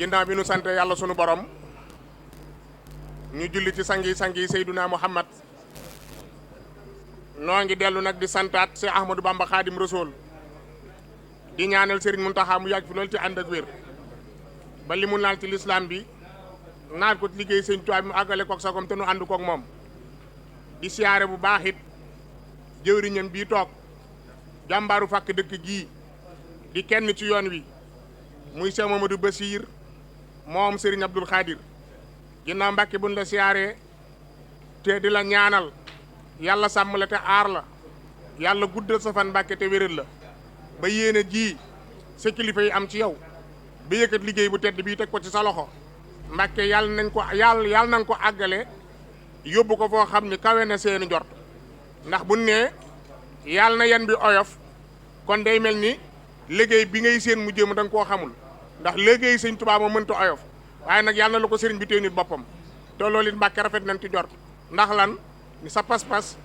ginnaaw bi nu sante yàlla sunu borom ñu julli ci sangi Seyduna Muhammad noo ngi dellu nag di santaat Cheikh Ahmadou Bamba Khadim Rasoul di ñaanal Serigne Mountakha mu yàgg fi loolu ci ànd ak wér ba li mu naal ci lislaam bi naan ko liggéey Sëñ Tuubaa mu àggale koog sagom te nu ànd koog moom di siyaare bu baax it jëwriñam bii toog jàmbaaru fàkk dëkk gii di kenn ci yoon wi muy Cheikh Mamadou Bassir moom Serigne Abdoul Khadir ginnaaw Mbàkke buñ la siyaaree te di la ñaanal yàlla sàmm la te aar la yàlla guddal sa fan Mbàkke te wéral la ba yéene ji sa kilifa yi am ci yow ba yëkkat liggéey bu tedd bii teg ko ci sa loxo Mbàkke yàlla nañ ko àggale yóbbu ko foo xam ni kawe na seeni njort ndax bu nee yàlla na yan bi oyof kon day mel ni liggéey bi ngay seen mu jëm da nga koo xamul ndax liggéey Sëñ Tuubaa moo mënta oyof waaye nag yàlla na la ko sëriñ bi téye nit boppam te loolu it Mbàkke rafet nañ ci njort ndax lan ni sa pas-pas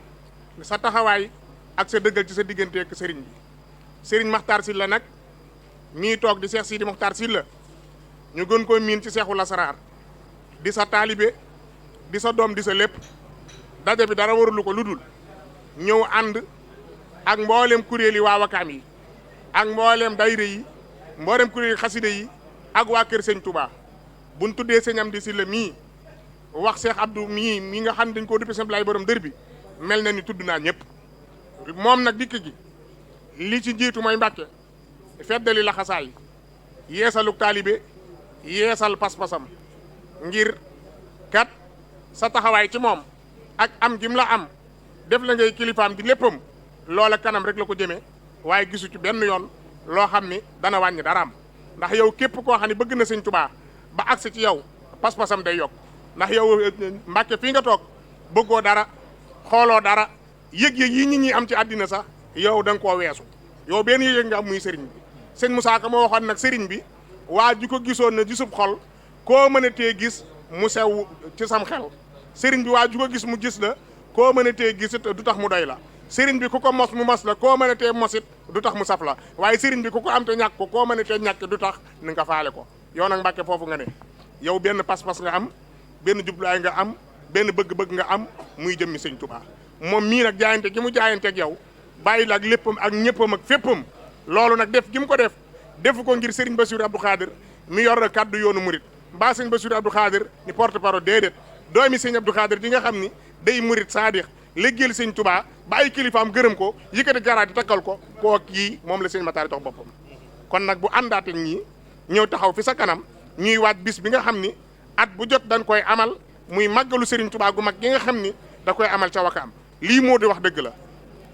ni sa taxawaay ak sa dëggal ci sa diggante ak sëriñ bi sëriñ Maxtaar Sylla nag mii toog di Seex Sidi Maxtaar Sylla ñu gën koo miin ci Seexul Asraar di sa taalibe di sa doom di sa lépp daje bi dara warulu ko lu dul ñëw ànd ak mboolem kuréel yi waa Wakaam yi ak mboolem dayre yi mboolem kuréel xaside yi ak waa kër Sëñ Touba buñ tuddee Sëñ Amdi Sylla mii wax Cheikh Abdou mii nga xam ne dañ koo duppe Sëñ Ablaay borom dër bi mel na ni tudd naa ñëpp moom nag dikk gi li ci jiitu mooy Mbàkke feddali la xasaay yeesaluk taalibe yeesal pas-pasam ngir kat sa taxawaay ci moom ak am jim la am def la ngay kilifaam di léppam loola kanam rek la ko jëmee waaye gisu ci benn yoon loo xam ni dana wàññi daraam ndax yow képp koo xam ne bëgg na Sëñ Tuubaa ba agsi ci yow pas-pasam day yokk ndax yow Mbàkke fii nga toog bëggoo dara xooloo dara yëg-yëg yi nit ñi am ci àddina sax yow da nga koo weesu yow benn yëg nga am muy sëriñ bi sëñ Moussa Ka moo waxoon nag sëriñ bi waa ji ko gisoon na gisub xol koo mën a tee gis mu sew ci sam xel sëriñ bi waa ji ko gis mu gis la koo mën a tee gisit du tax mu doy la sëriñ bi ku ko mos mu mos la koo mën a tee mosit du tax mu saf la waaye sëriñ bi ku ko am te ñàkk ko koo mën a tee ñàkk du tax ni nga faale ko yow nag Mbàkke foofu nga ne yow benn pas-pas nga am benn jublaay nga am benn bëgg-bëgg nga am muy jëmmi Sëñ Tuubaa moom mii nag jaayante gi mu jaayante ak yow bàyyi la ak léppam ak ñëppam ak féppam loolu nag def gi mu ko defu ko ngir Serigne Bassirou Abdou Khadir mi yor na kaddu yoonu murit mbaa Serigne Bassirou Abdou Khadir ni porte parole déedéet doomi Serigne Abdou Khadir di nga xam ni day murit saadix léggéel Sëñ Tuubaa ba ay kilifaam gërëm ko yëkkati garaat di takkal ko koo kii moom la Sëñ Matar jox boppam kon nag bu àndaate ñii ñëw taxaw fi sa kanam ñuy waaj bis bi nga xam ni at bu jot dañ koy amal muy màggalu Serigne Touba gu mag gi nga xam ni da koy amal ca Wakaam lii moo di wax dëgg la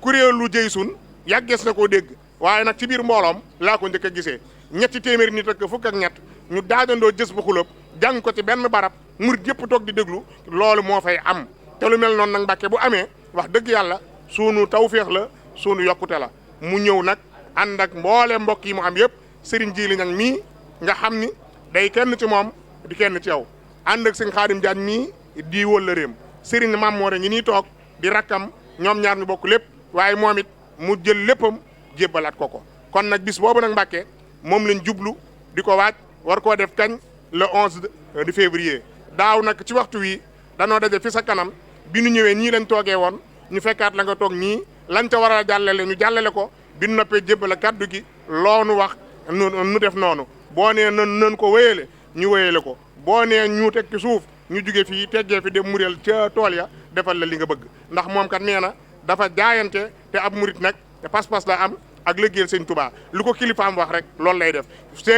kuréelu jëy sun yàggees na koo dégg waaye nag ci biir mbooloom laa ko njëkk a gisee ñetti téeméeri nit ak fukk ak ñett ñu daajandoo jës bu xulóob jàng ko ci benn barab murit yëpp toog di déglu loolu moo fay am te lu mel noonu nag Mbàkke bu amee wax dëgg yàlla sunu tawféex la sunu yokkute la mu ñëw nag ànd ak mboole mbokk yi mu am yëpp Serigne Jili Ñang mii nga xam ni day kenn ci moom di kenn ci yow ànd ak Serigne Khadim Diagne mii di wëllëreem Serigne Mame Mor ñi nii toog di rakkam ñoom ñaar ñu bokk lépp waaye moom it mu jël léppam jébbalaat ko kon nag bis boobu nag Mbàkke moom lañ jublu di ko waaj war koo def kañ le 11 de février daaw nag ci waxtu wi danoo daje fi sa kanam bi nu ñëwee nii lañ toogee woon ñu fekkaat la nga toog nii lañ ca war a jàllale ñu jàllale ko bi nu noppee jébbal kàddu gi loonu wax nu def noonu boo nee nan ko wéyale ñu wéyale ko boo nee ñu teg ci suuf ñu jóge fii teggee fi dem mureel ca tool ya defal la li nga bëgg ndax moom kat nee na dafa jaayante te ab murit nag te pas-pas la am ak liggéeyal Sëñ Tuubaa lu ko kilifaam wax rek loolu lay def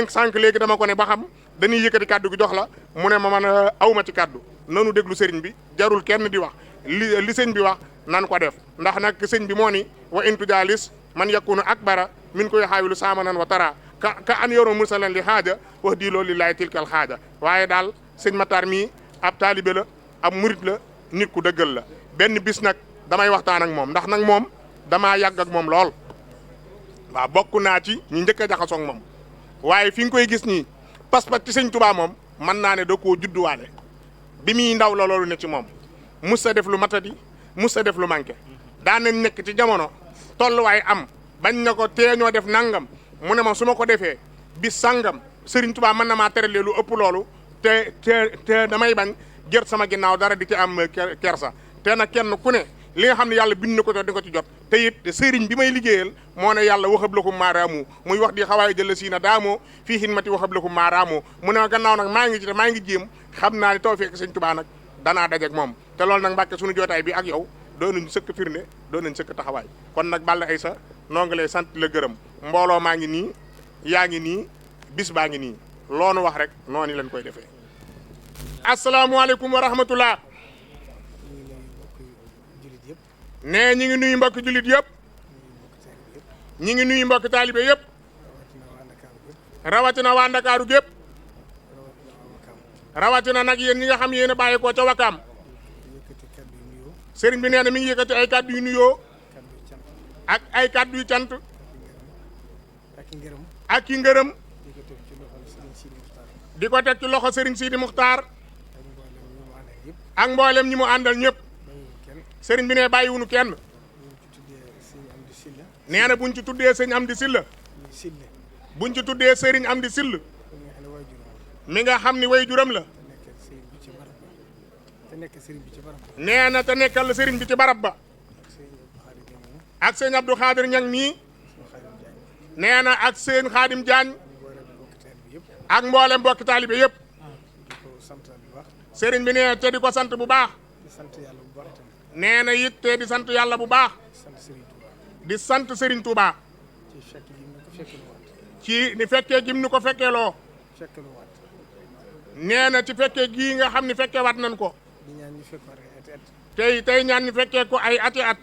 sànq léegi dama ko ne ba xam dañuy yëkkati kàddu gi jox la mu ne ma man awma ci kàddu nanu déglu sëriñ bi jarul kenn di wax li sëñ bi wax nan ko def ndax nag sëñ bi moo ni wa intu jaalis man yakunu akbara min koy xaawilu saamanan wa tara ka an yoro mursalan li xaaja wax di loolu lillaay tilkal xaaja waaye daal sëñ Matar mii ab taalibe la ab murit la nit ku dëggal la benn bis nag damay waxtaan ak moom ndax nag moom damaa yàgg ak moom lool waaw bokk naa ci ñu njëkk a jaxasoo ak moom waaye fi nga koy gis nii pas-pas ci Sëñ Tuubaa moom mën naa ne da koo judduwaale bi muy ndaw la loolu ne ci moom mus sa def lu matadi mus sa def lu manqué daan nañ nekk ci jamono tolluwaay am bañ na ko tee ñoo def nangam mu ne ma su ma ko defee bis sangam Serigne Touba mën na maa teralee lu ëpp loolu te damay bañ jër sama ginnaaw dara di ci am kersa te nag kenn ku ne li nga xam ne yàlla bind na ko di ko ci jot te it sëriñ bi may liggéeyal moo ne yàlla waxab lakum maaraamu muy wax di xawaay jëla siina daamoo fii xidmati waxab lakum maaraamu mu ne gannaaw nag maa ngi ci te maa ngi jéem xam naa ne tawfeex Sëñ Touba nag danaa dajeek moom te loolu nag Mbàkke suñu jootaay bi ak yow doonuñ sëkk firnde doonuñ sëkk taxawaay kon nag Balla Aïssa noo ngi lay sant la gërëm mbooloo maa ngi nii yaa ngi nii bis baa ngi nii loonu wax rek noonu lañ koy defee asalaamualeykum wa rahmatullah ne ñi ngi nuyu mbokki jullit yëpp ñi ngi nuyu mbokki taalibe yëpp rawatina waa Ndakaaru gépp rawatina nag yéen ñi nga xam yéen a bàyyi ko ca Wakaam sëriñ bi nee na mi ngi yëkkati ay kàddu yu nuyoo ak ay kàddu yu cant ak i ngërëm di ko teg ci loxo sëriñ Sidi Muxtaar ak mboolem ñi mu àndal ñëpp sëriñ bi ne bàyyiwunu kenn nee na buñ ci tuddee sëñ Amdi Silla buñ ci tuddee sëriñ Amdi Sill mi nga xam ni way juram la nee na te nekkal sëriñ bi ci barab ba ak sëñ Abdou Khadir Ñang mii nee na ak sëñ Khadim Diagne ak mboolem mbokki taalibe yëpp sëriñ bi nee te di ko sant bu baax nee na it te di sant yàlla bu baax di sant Serigne Touba ci ni fekkee gim ni ko fekkee loo nee na ci fekkee gii nga xam ni fekkee waat nañ ko tey ñaan ñu fekkee ko ay ati at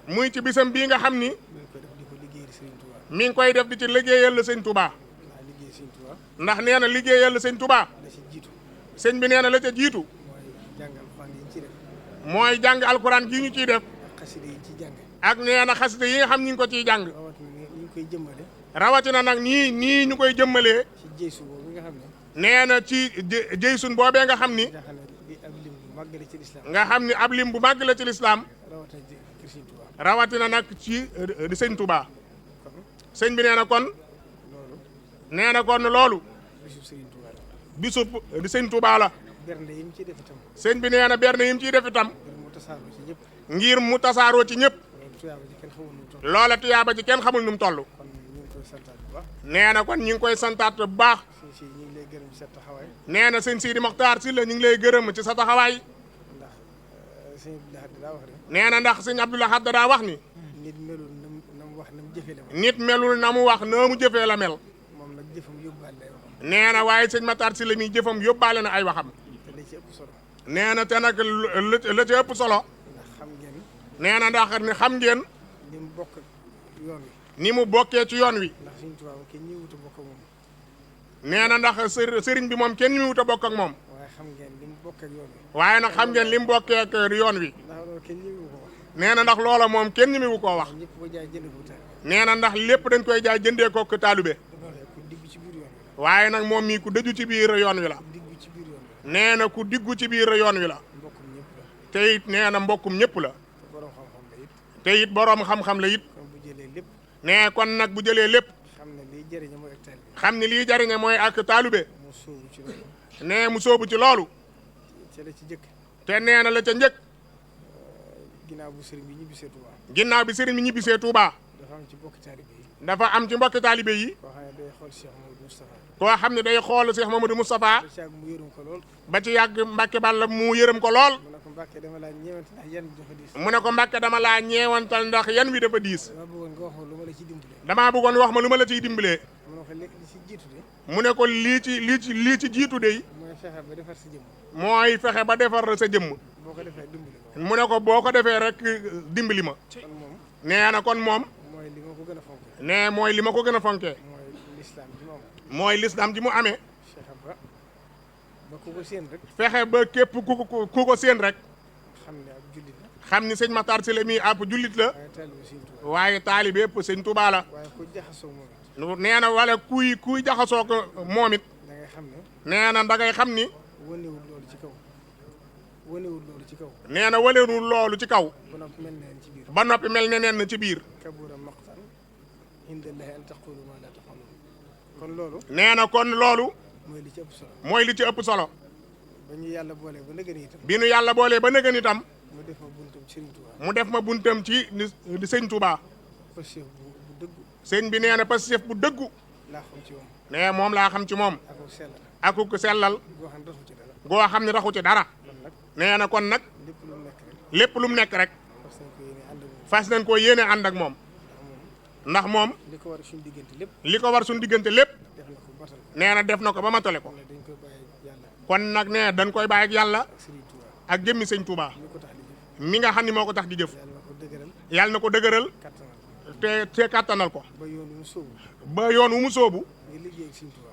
muy ci bisam bii nga xam ni mi ngi koy def di ci liggéeyal la sëñ Touba ndax nee na liggéeyal la sëñ Touba sëñ bi nee na la ca jiitu mooy jàng alxuraan gii ñu ciy def ak nee na xasida yi nga xam ñu ngi ko ciy jàng rawatina nag nii ñu koy jëmmalee nee na ci jëysun boobee nga xam ni ab lim bu màgg la ci lislaam rawatina nag ci di sëñ Touba sëñ bi nee na kon loolu bisub di sëñ Touba la sëñ bi nee na berne yi mu ciy def itam ngir mu tasaaroo ci ñëpp loola tuyaaba ci kenn xamul nu mu toll nee na kon ñu ngi koy santaat bu baax nee na sëñ Sidi Mokhtar Sylla ñu ngi lay gërëm ci sa taxawaay nee na ndax sëñ Abdou Lahad daa wax ni nit melul na mu wax na mu jëfee la mel nee na waaye sëñ Makhtar Sylla mi jëfam yóbbaale na ay waxam nee na te nag la ci ëpp solo nee na ndax ni xam ngeen ni mu bokkee ci yoon wi nee na ndax sëriñ bi moom kenn ñu wut a bokk ak moom waaye nag xam ngeen li mu bokkee ak yoon wi nee na ndax loola moom kenn ñu wu koo wax nee na ndax lépp dañ koy jaay jëndee ko ak taalube waaye nag moom mii ku dëju ci biir yoon wi la nee na ku diggu ci biir yoon wi la te it nee na mbokkum ñëpp la te it boroom xam-xam la it nee kon nag bu jëlee lépp xam ne lii jariñe mooy ak taalube nee mu sóobu ci loolu te nee na la ca njëkk ginnaaw bi sëriñ bi ñibbisee Touba dafa am ci mbokki taalibe yi koo xam ne day xool Cheikh Mamadou Moustapha ba ci yàgg Mbàkke Balla mu yërëm ko lool mu ne ko Mbàkke dama laa ñeewantal ndax yan wi dafa diis damaa bëggoon wax ma lu ma la ciy dimbalee mu ne ko lii ci jiitu de mooy fexe ba defar sa jëmm mu ne ko boo ko defee rek dimbali ma nee na kon moom nee mooy li ma ko gën a fonkee mooy lislaam ji mu amee fexe ba képp ku ko séen rek xam ni sëñ Makhtar Sylla mi ab jullit la waaye taalibe yëpp sëñ Touba la nee na wala kuy jaxasoo ko moom it nee na da ngay xam ni nee na wanewul loolu ci kaw ba noppi mel ne nen ci biir indallahi an taqulu ma la tafalun kon loolu nee na kon loolu mooy li ci ëpp solo mooy li ci ëpp solo ba ñu yàlla boolee ba nëgën itam bi nu yàlla boolee ba nëgën itam mu def ma buntam Serigne Touba mu def ma buntam ci di sëñ Touba Pastef bu dëggu sëñ bi nee na Pastef bu dëggu laa xam ci moom nee moom laa xam ci moom ak sellal akuk sellal goo xam ne raxu ci dara goo xam ne raxu ci dara kon nag nee na kon nag lépp lu mu nekk rek lépp lu mu nekk rek parce que ko yéene ànd ak moom fas nañ koo yéene ànd ak moom ndax moom li ko war suñu diggante lépp li ko war suñu diggante lépp def na ko batal ko nee na def na ko ba matale ko kon nag dañ koy bàyyi yàlla kon nag nee dañ koy bàyyi ak yàlla ak Serigne Touba ak jëmmi sëñ Touba li ko tax di jëf mi nga xam ni moo ko tax di jëf yàlla na ko dëgëral yàlla na ko dëgëral kattanal te kàttanal ko ba yoon wi mu sóobu ba yoon wu mu soobu ngir liggéey ak Serigne Touba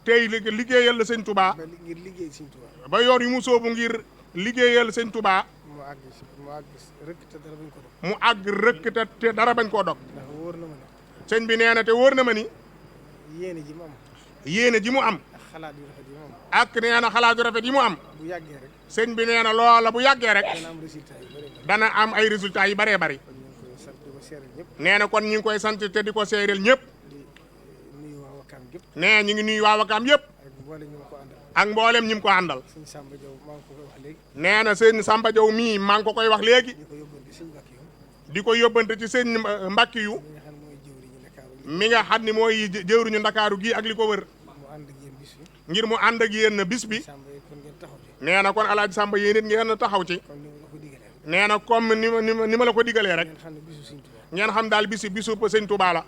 tey liggéeyal la sëñ Touba ngir liggéey ak Serigne Touba ba yoon yu mu soobu ngir liggéeyal sëñ Touba mu àgg rëkk te dara bañ ko dog mu àgg rëkk te dara bañ koo dog ndax wóor na ma ne sëñ bi nee na te wóor na ma ni yéene ji mu am yéene ji mu am ak xalaat yu rafet yi mu am ak nee na xalaatu rafet yi mu am bu yàggee rek sëñ bi nee na loola bu yàggee rek dana am résultat yu bëri dana am ay résultats yu bëree bëri kon ñu ngi koy sant di ko seeral ñëpp nee na kon ñu ngi koy sant te di ko seereel ñëpp di nuyu waa Wakaam gépp nee ñu ngi nuyu waa Wakaam yëpp ak mboole ñu ma ko àndal ak mboolem ñi mu ko àndal sëñ Samba Diaw maa ngi ko koy wax léegi nee na sëñ Samba Diaw mii maa ngi ko koy wax léegi di ko yóbbante sëñ Bakki yow di ko yóbbante ci sëñ Mbàkki yu mi nga xam ne mooy jëwriñu Ndakaaru mi nga xam ni mooy jëwriñu Ndakaaru gi ak li ko wër mu ànd ak yéen bis bi ngir mu ànd ak yéen bis bi Samba yi kon ngeen taxaw ci nee na kon alaaji Samba yéen it ngeen taxaw ci kon ni ma la ko digalee nee na comme ni ma la ko digalee rek ngeen xam ne bisu sëñ Touba ngeen xam daal bisu sëñ Touba la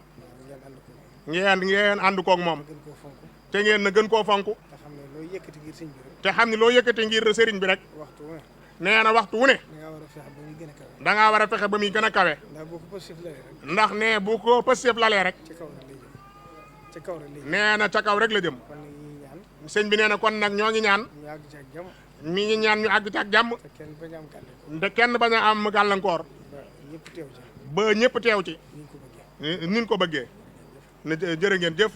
ngeen ànd koog moom gën koo fonk te ngeen na gën koo fonk te xam ne looy yëkkati ngir sëñ bi rek te xam ni loo yëkkati ngir sëriñ bi rek waxtu wu ne nee na waxtu wu ne da ngaa war a fexe ba muy gën a kawe da ngaa war a fexe ba muy gën a kawe ndax boo ko Pastef lalee rek ndax ne bu ko Pastef lalee rek ci kaw rek lay jëm nee na ca kaw rek la jëm kon nag ñuy ñaan sëñ bi nee na kon nag ñoo ngi ñaan ñu àgg ci ak jàmm mi ngi ñaan ñu àgg ci ak jàmm te kenn bañ a am gàllankoor te kenn bañ a am gàllankoor ba ñëpp teew ci ba ñëpp teew ci ni ñu ko bëggee nin ko bëggee ne jërë ngeen jëf